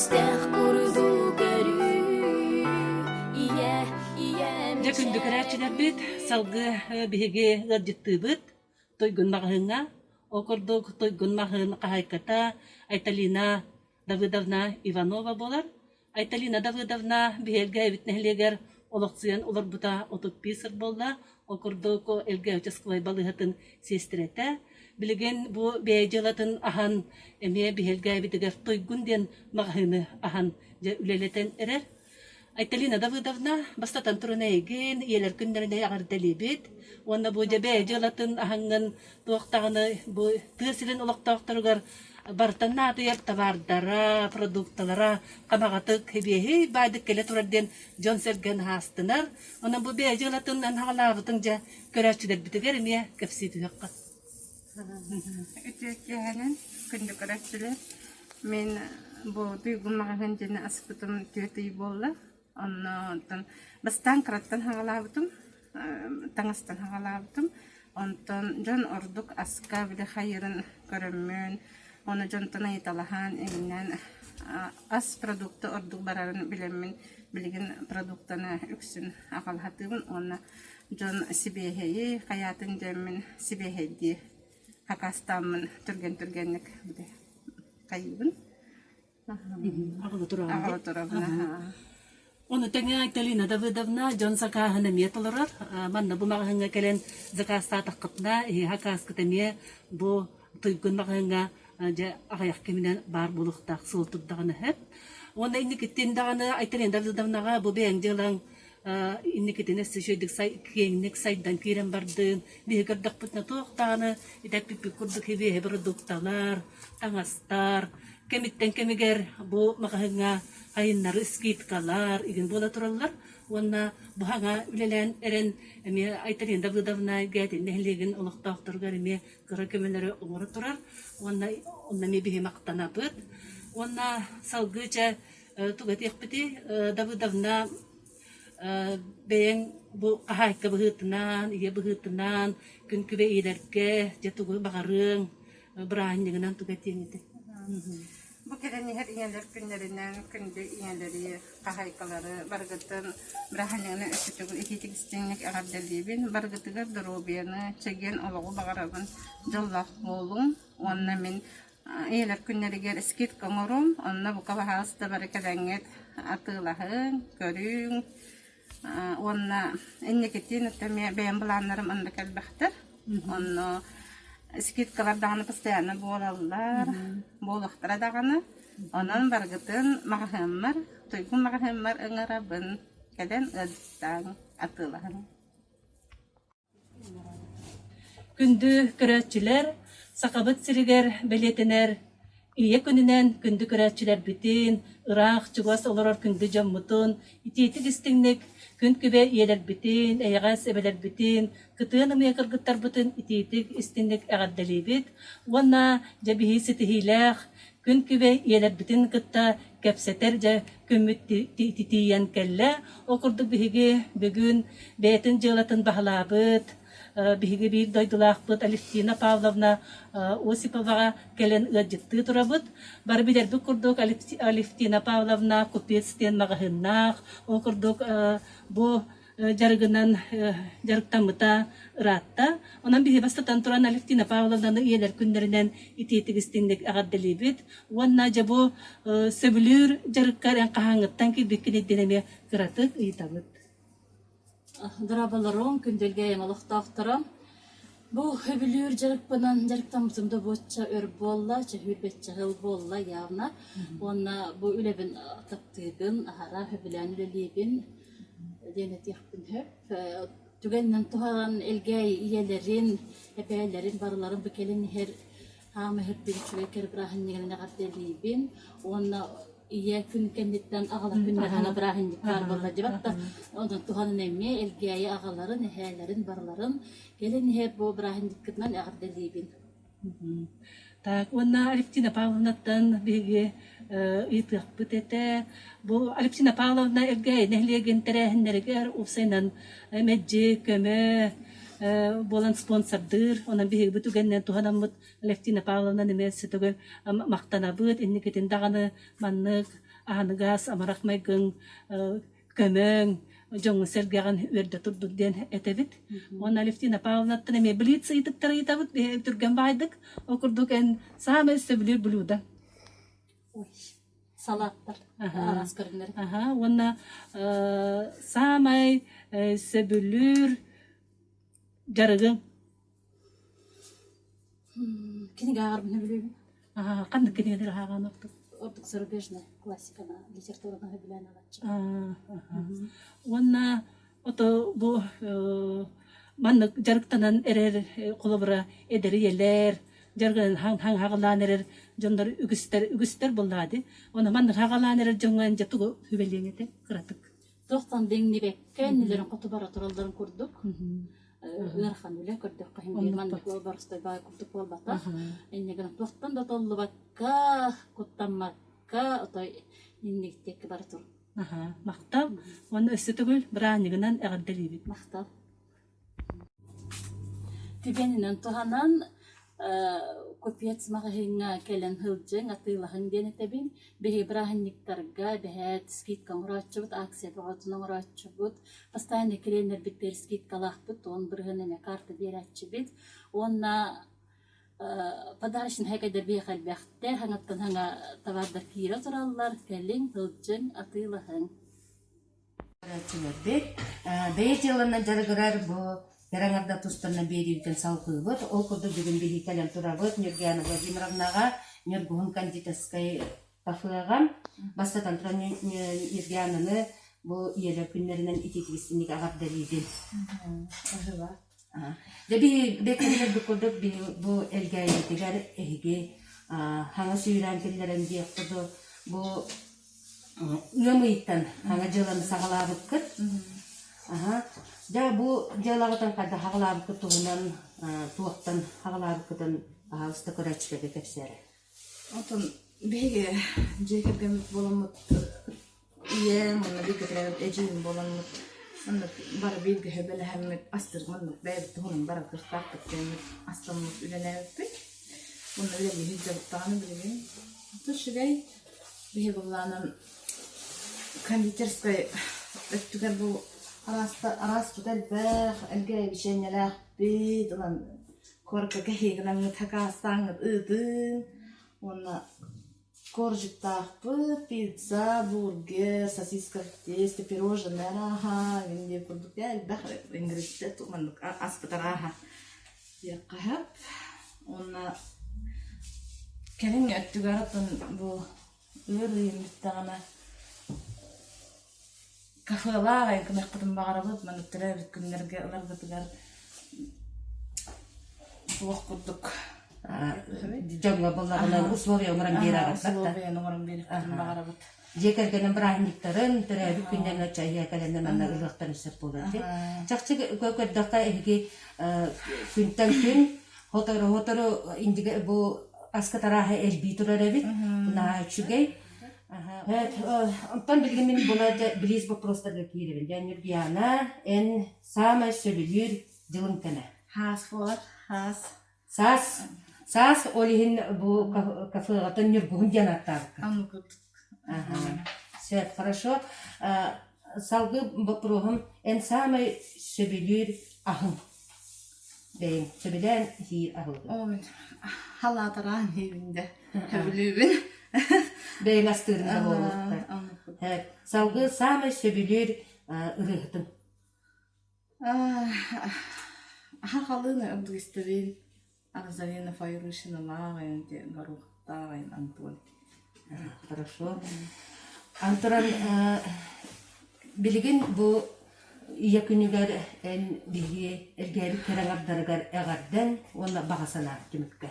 Күүстээх курдук өрүү Ийэ, ийэ Дьэ күндү көрөөччүлэрбит, салгыы биһиги ыалдьыттыыбыт Туйгун маҕаһыыҥҥа. Ол курдук Туйгун маҕаһыын хаһаайката Айталина Давыдовна Иванова буолар. Айталина Давыдовна биһиэхэ нэһилиэгэр олохсуйан олорбута 35 сыл буолла. Ол курдук Элгээйи участковай балыыһатын сиэстэрэтэ. Билигин бу бэйэ дьыалатын аһан эмиэ биһиргээбитигэр Туйгун диэн маҕаһыыны аһан дьэ үлэлэтэн эрэр. Айталина Давыдовна, бастатан туран эйигин, ийэлэр күннэринэ эҕэрдэлиибит. Уонна бу дьэ бэйэ дьыалатын аһаҥҥын туох даҕаны бу тыа сирин олохтоохторугар барытын наадыйар табаардара, продукталара хамаҕатык эбиэһий баайдык кэлэ турар диэн дьон-сэргэ наһаастынар. Онон бу бэйэ дьыалатын хаҕалаабытыҥ дьэ көрөөччүлэрбитигэр эмиэ кэпсии түһүөххэ. Үтүө киэһэнэн күндү көрөөччүлэр. Мин бу Туйгун маҕаһыын диэни аспытым түөрт ый буолла. Онно онтон бастаан кыраттан хаҕалаабытым, таҥастан хаҕалаабытым. Онтон дьон ордук аска били хайыырын көрөммүн, ону дьонтон ыйыталаһан эҥиннээн ас продукта ордук барарын билэммин билигин продуктаны үксүн аҕалаһатыыбын уонна дьон сибиэһэйи хайаатын диэммин сибиэһэйдии хакастааммын түргэн-түргэнник хайыыбын. Аҕала тураҕын Аҕала турабын аһаа. Ону тэҥэ Айталина Давыдовна дьон сакааһын эмиэ толорор. Манна бу маҕаһыыҥҥа кэлэн заказтаатаххытына, эһиэхэ акааскыт эмиэ бу Туйгун маҕаһыыҥҥа дьэ аҕыйах кэминэн баар буолуохтаах суол турдаҕына сөп. Уонна инникиттин даҕаны Айталина Давыдовнаҕа бу бэйэҥ дьыалаҥ инникитин өссө үчүгэйдик киэҥник сайдан киирэн бардын. Биһиги көрдөхпүтүнэ туох даҕаны итэппиппит курдук хибиэһи продукталар, таҥастар, кэмиттэн кэмигэр бу маҕаһыыҥҥа айыннары скидкалар игин буола тураллар. Уонна бу хаҥа үлэлээн эрэн эмиэ Айталина Давыдовна Гээтин нэһилиэгин олохтоохторугар эмиэ кыра көмөлөрү оҥоро турар. Уонна онно эмиэ биһи махтанабыт. Уонна салгыы чэ тугу этиэхпитий Давыдовна бэйэҥ бу хаһаайка быһыытынан, ийэ быһыытынан күн күбэй ийэлэргэ дьэ тугу баҕарыаҥ, бырааһынньыгынан тугу этиэҥ этэй? Бу кэлэн иһэр ийэлэр күннэринэн күндү ийэлэри, хаһаайкалары барыгытын бырааһынньыгынан өссө төгүл итиитик истиҥник эҕэрдэлиибин. Барыгытыгар доруобуйаны, чэгиэн олоҕу баҕарабын, дьоллоох буолуҥ уонна мин Ийэлэр күннэригэр скидка оҥоруом, онно бука баһаалыста бары кэлэҥҥит атыылаһыҥ, көрүҥ уонна инникитин эмиэ бэйэм былааннарым онно элбэхтэр. Онно скидкалар даҕаны постоянно буолаллар, буолуохтара даҕаны. Онон барыгытын маҕаһыыммар, Туйгун маҕаһыыммар ыҥырабын, кэлэн ыалдьыттааҥ, атыылаһыҥ. Күндү көрөөччүлэр, Сахабыт сиригэр бэлиэтэнэр Ийэ күнүнэн күндү көрөөччүлэрбитин, ыраах чугас олорор күндү дьоммутун итиитик-истиҥник күн күбэй ийэлэрбитин, эйэҕэс эбэлэрбитин, кытыан ымыйа кыргыттарбытын итиитик-истиҥник эҕэрдэлиибит уонна дьэ биһи ситиһиилээх күн күбэй ийэлэрбитин кытта кэпсэтэр дьэ күммүт тиийэн кэллэ. Ол курдук биһиги бүгүн бэйэтин дьыалатын баһылаабыт, биһиги биир дойдулаахпыт Алевтина Павловна Осиповаҕа кэлэн ыалдьыттыы турабыт. Бары билэрбит курдук Алевтина Павловна купец диэн маҕаһыыннаах. Ол курдук бу дьарыгынан дьарыктаммыта ыраатта. Онон биһи бастатан туран Алевтина Павловнаны ийэлэр күннэринэн итиитик истиҥник эҕэрдэлиибит. Уонна дьэ бу сөбүлүүр дьарыккар эн хаһааҥҥыттан киирбиккин диэн эмиэ кыратык ыйытабыт. Дорооболоруҥ, күндүлгэйим олохтоохторо. Бу сөбүлүүр дьарыкпынан дьарыктаммытым да буочча өр буолла, чөһүүр-бэччэ сыл буолла явно. Уонна бу үлэбин таптыыбын, аһара сөбүлээн үлэлиибин. диэн этиэхпин сөп. Түгэнинэн туһанан Элгээйи ийэлэрин, эбээлэрин барыларын бу кэлин иһэр хаама иһэрбин үчүгэй кэрэ бырааһынньыгынан эҕэрдэлиибин уонна ийэ күн кэнниттэн аҕалар күннэр хана бырааһынньык баар буолла дьыбат да онон туһанан эмиэ Элгээйи аҕаларын, эһээлэрин барыларын кэлин иһэр бу бырааһынньыккытынан эҕэрдэлиибин. Так уонна Алевтина Павловнаттан биһиги ыйытыахпыт этэ. Бу Алевтина Павловна Элгээйи нэһилиэгин тэрээһиннэригэр уопсайынан мэлдьи көмө буолан спонсордыыр. Онон биһиги бу түгэнинэн туһанаммыт Алевтина Павловнаны эмиэ өссө төгүл махтанабыт. Инникитин даҕаны маннык аһыныгас амарах майгыҥ көмөҥ дьоҥҥун-сэргэҕин үөрдэ турдун диэн этэбит. Уонна Алевтина Павловнаттан эмиэ блиц ыйытыктары ыйытабыт түргэн баайдык. Ол курдук эн саамай сөбүлүүр блюдо? Ой, салааттар араас көрүҥнэр. Аха, уонна саамай сөбүлүүр дьарыгыҥ? Кинигэ ааҕарбын сөбүлүүбүн. Аха, ханнык кинигэлэри ааҕан ордук? Ордук зарубежная классиканы, литератураны сөбүлээн ааҕааччы. Уонна ото бу маннык дьарыктанан эрэр холобура эдэр ийэлэр дьарыгынан хаҥаҕалаан эрэр дьоннор үгүстэр үгүстэр буоллаҕа дии. Ону маннык хаҕалаан эрэр дьоҥҥо дьэ тугу сүбэлиэҥ этэ кыратык? Туохтан да иҥнибэккэ иннилэрин хоту бара туралларын курдук ыарахан үлэ көрдөххө иһин биир маннык боростой баай курдук буолбатах. Инньэ гынан туохтан да толлубакка, куттаммакка отой инниктиэккэ бара тур. Аха, махтал. Уонна өссө төгүл бырааһынньыгынан эҕэрдэлиибит. Махтал. Түгэнинэн туһанан купец маҕаһыыҥҥа кэлэн сылдьыҥ, атыылаһыҥ диэн этэбин. Биһиги бырааһынньыктарга бэһээт скидка оҥорооччубут, акция бөҕөтүн оҥорооччубут. Постоянно клиеннэрбитигэр скидкалаахпыт, 10% эмэ карта биэрээччибит. Уонна подарочнай кэдэр биһиэхэ элбэхтэр, хаҥаттан хаҥа товардар киирэ тураллар. Кэлиҥ, сылдьыҥ, атыылаһыҥ. Көрөөччүлэрбит бэйэ дьыаланан дьарыгырар бу кэрэ аҥардар тустарынан биэриибитин салҕыыбыт. Ол курдук бүгүн биһиги кэлэн турабыт Ньургуяна Владимировнаҕа Ньургуһун кондитерскай кафеҕа. Бастатан туран Ньургуянаны бу ийэлэр күннэринэн итиитигистинник эҕэрдэлиибин. Дьэ биһиги бэккэлэрбит курдук бу Элгээйибитигэр эһиги хаҥа сүүрээн киллэрэн диэх курдук бу ыам ыйыттан хаҥа дьыаланы саҕалаабыккыт. Аһа. Дьэ бу дьыалаҕытын хайдах саҕалаабыккыт туһунан туохтан саҕалаабыккытын аһаҕаста көрөөччүлэргэ кэпсээрэ. Отон биһиги дьиэ кэргэммит буоламмыт ийэм уонна бииргэ төрөөбүт эдьиийим буоламмыт маннык бары бииргэ сөбүлэһэммит астыыр маннык бэйэбит туһунан барар кыахтаахпыт диэммит астаммыт үлэлээбиппит. Уонна үлэлии сылдьабыт билигин. Үчүгэй биһиги былаанан кондитерскай өттүгэр бу араас араас элбэх элгэ бичиэнньэлээхпит ылан Куоракка кэһии гынаҥҥыт хакаастааҥҥыт ыытыҥ уонна коржиктаахпыт, пицца, бургер, сосиска в тесте, пирожное арааһа эҥин диэн курдук элбэх ингредиент маннык аспыт арааһа диэххэ сөп. Уонна кэлин өттүгэр оттон бу ыар ыйын бүттэҕинэ Кафелаах айан гыныахпытын баҕарабыт, маннык төрөөбүт күннэргэ ыларбытыгар туох курдук Дьоҥҥо буоллаҕына условия оҥорон биэрэ условияны оҥорон биэриэхпитин баҕарабыт. Дьиэ кэргэнин бырааһынньыктарын, төрөөбүт күннэрин чайга кэлэннэ манна ылыахтарын сөп буолар дии. Чахчы көрдөххө эһиги күнтэн күн сотору-сотору индигэ бу аска тарааһа элбии турар эбит. Наһаа үчүгэй. Онтон билигин мин була билиис боппуруостарга киирэбин. Дьэ, Ньургуйаана, эн саамай сөбүлүүр дьылыҥ кэмэ? Хаас буолар, хаас. Саас, саас ол иһин бу кафеҕытын Ньургуһун диэн ааттаабыккын. Оннук. Сөп, хорошо. Салгыы боппуруоһум, эн саамай сөбүлүүр аһыҥ? Бэйэҥ сөбүлээн сиир аһылыгыҥ? Оо, мин халаатараан иһибин да сөбүлүүбүн. Бэйэҥ астыырыҥ да буолуохтаах. Салгыы саамай сөбүлүүр ырыаһытыҥ? Хахалыын ордук истэбин. Розалина Файрушиналаах Горохтаах Антон. Хорошо. Антон, билигин бу ийэ күнүгэр эн биһиги эргээбит кэрэ аҥардарыгар эҕэрдэн уонна баҕа санаа түмүккэ.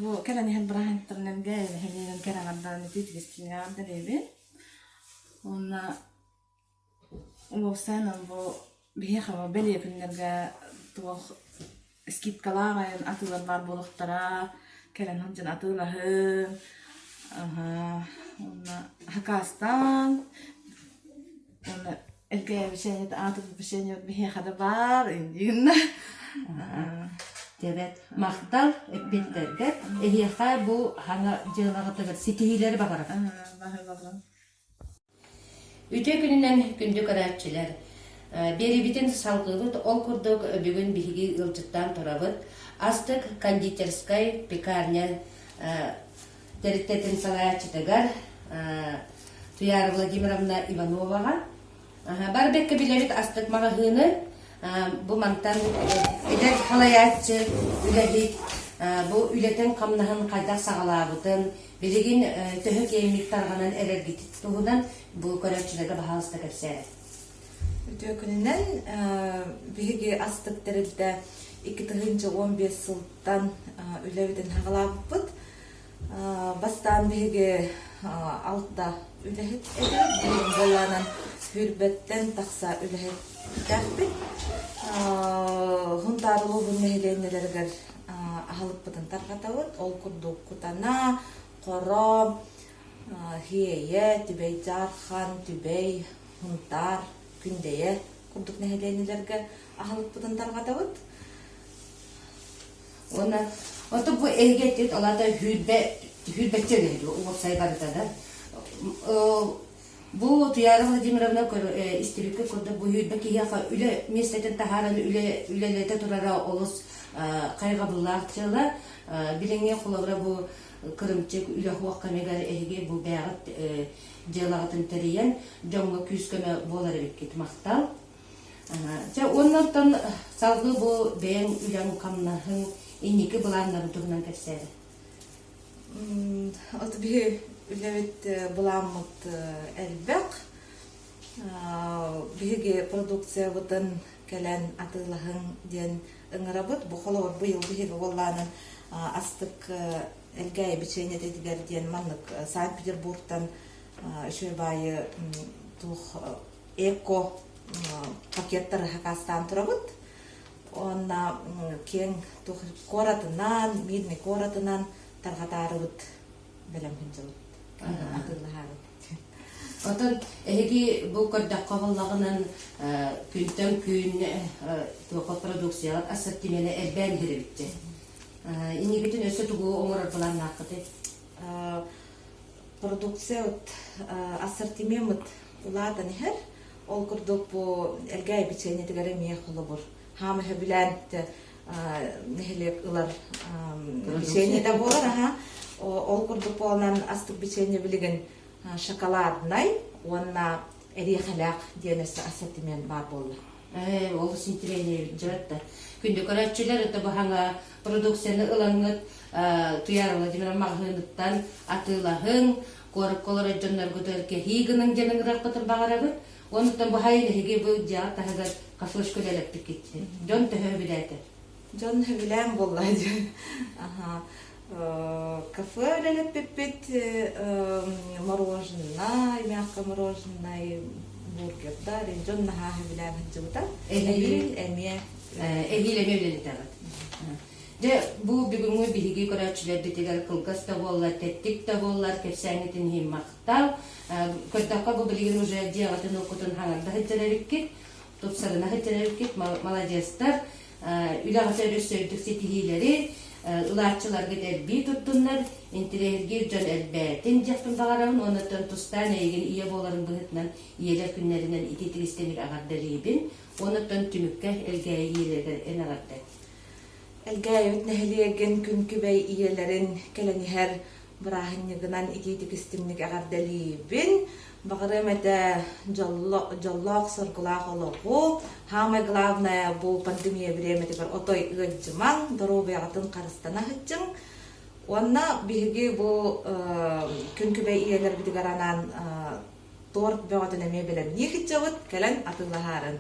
Бу кэлэн иһэн бырааһынньыктарынан нэһилиэгин кэрэ аҥардарын итии эҕэрдэлиибин. Уонна Уопсайынан бу биһиэхэ бэлиэ күннэргэ туох скидкалаах айан атыылар баар буолуохтара, кэлэн сылдьан атыылаһыҥ, уонна хакаастаан, уонна эргээбичээнньит аатырбыт печеньебит биһиэхэ да баар иннинэ. Дьэбэт махтал эппиттэргэр эһиэхэ бу хаҥа дьыалаҕытыгар ситиһиилэри баҕарабын. Баһыыбаллан. Үтүө күнүнэн күндү көрөөччүлэр! Биэриибитин салгыыбыт. Ол курдук бүгүн биһиги ыалдьыттаан турабыт. Астык кондитерскай пекарня тэрилтэтин салайааччытыгар Туяра Владимировна Ивановаҕа Бар бэккэ билэбит астык маҕаһыыны. Бу мантан эдэр халайааччы үлэһит бу үлэтин-хамнаһын хайдах саҕалаабытын, билигин төһө киэҥник тарҕанан эрэргит туһунан бу көрөөччүлэргэ баһаалыста кэпсээ. Үтүө күнүнэн биһиги астык тэрилтэ 2015 сылтан үлэбитин саҕалаабыппыт. Бастаан биһиги алта үлэһит этибит, билигин буоллаанан сүүрбэттэн тахса үлэһиттээхпит. Хунтаар улууһун нэһилиэнньэлэригэр аһылыкпытын тарҕатабыт. Ол курдук Кутана, Хоро, Хиэйэ, Түбэй Дьаархан, Түбэй, Хунтаар, Күндэйэ курдук нэһилиэнньэлэргэ аһылыкпытын тарҕатабыт. Уонна ото бу эһиги эттит олата хүүрбэ хүүрбэччэ үлэһит уопсай барыта да. Бу Туяра Владимировна истибиккэ курдук бу хүүрбэ киһиэхэ үлэ миэстэтин таһааран үлэ үлэлэтэ турара олус хайҕабыллаах дьыала. Билиҥҥи холобура бу кырымчык үлэ суох кэмигэр эһиги бу бэйэҕит дьыалаҕытын тэрийэн дьоҥҥо күүс-көмө буолар эбиккит. Махтал. Дьэ уонна оттон салгыы бу бэйэҥ үлэҥ-хамнаһыҥ инники былааннарын туһунан кэпсээри. От биһи үлэбит былааммыт элбэх. Биһиги продукциябытын кэлэн атыылаһыҥ диэн ыҥырабыт. Бу холобур быйыл биһиги уоллаанын астык Элгээйи бичиэнньэтигэр диэн маннык Санкт-Петербургтан үчүгэй баайы туох эко пакеттары хакаастаан турабыт. Уонна киэҥ куоратынан, мирный куоратынан тарҕатаарыбыт бэлэм сылдьабыт. Атыылаһаарыбыт. Отон эһиги бу көрдөххө буоллаҕынан күнтэн күн туохха продукцияҕыт ассортимена элбээн иһэр эбит Иннигитин өссө тугу оҥорор былааннааххытый? Продукция ассортимеммыт улаатан иһэр. Ол курдук бу Элгээйи бичиэнньэтигэр эмиэ холобур хаама сөбүлээн нэһилиэк ылар бичиэнньэтэ буолар аха. Ол курдук буолан астык бичиэнньэ билигин шоколаднай уонна эриэхэлээх диэн өссө ассортимент баар буолла. Ээ, олус интириэһинэй дьарык да. Күндү көрөөччүлэр, это баһаҥа продукцияны ылаҥҥыт Туяра Владимировна маҕаһыыныттан атыылаһыҥ, куоракка олорор дьонноргутугар кэһии гыныҥ диэн ыҥырыахпытын баҕарабыт. Онтон баһайын эһиги бу дьиэҕэ таһыгар кафешка үлэлэппиккит. Дьон төһө сөбүлээтэ? Дьон сөбүлээн буолла дьэ. Аха. Кафе үлэлэппиппит мороженай, мягко мороженай, бургердар, дьон наһаа сөбүлээн сылдьыбыта. Эһиил эмиэ Эһиил эмиэ үлэлэтэҕит. Дьэ, бу бүгүҥҥү биһиги көрөөччүлэрбитигэр кылгас да буоллар, тэттик да буоллар, кэпсээҥҥитин иһин махтал. Көрдөххө, бу билигин уже дьиэҕитин-уоккутун хаҥарда сылдьар эбиккит, тупсарына сылдьар эбиккит, маладьыастар. Үлэҕитэ өссө үрдүк ситиһиилэри, ылааччыларгыт элбии туттуннар, интириэһиргиир дьон элбээтин диэхпин баҕарабын уонна тустаан эйигин ийэ буоларын быһыытынан ийэлэр күннэринэн итии-тигистэнник эҕэрдэлиибин. Уонна түмүккэ Элгээйи ийэлэригэр эн эҕэрдэ. Элгээйибит нэһилиэгин күн күбэй ийэлэрин кэлэн иһэр бырааһынньыгынан итиитик-истиҥник эҕэрдэлиибин. Баҕарыам этэ дьоллоох-соргулаах олоҕу. Самое главное бу пандемия бириэмэтигэр отой ыалдьымаҥ, доруобуйаҕытын харыстана сылдьыҥ. Уонна биһиги бу күн күбэй ийэлэрбитигэр анаан торт бөҕөтүн эмиэ бэлэмнии сылдьабыт, кэлэн атыылаһаарын.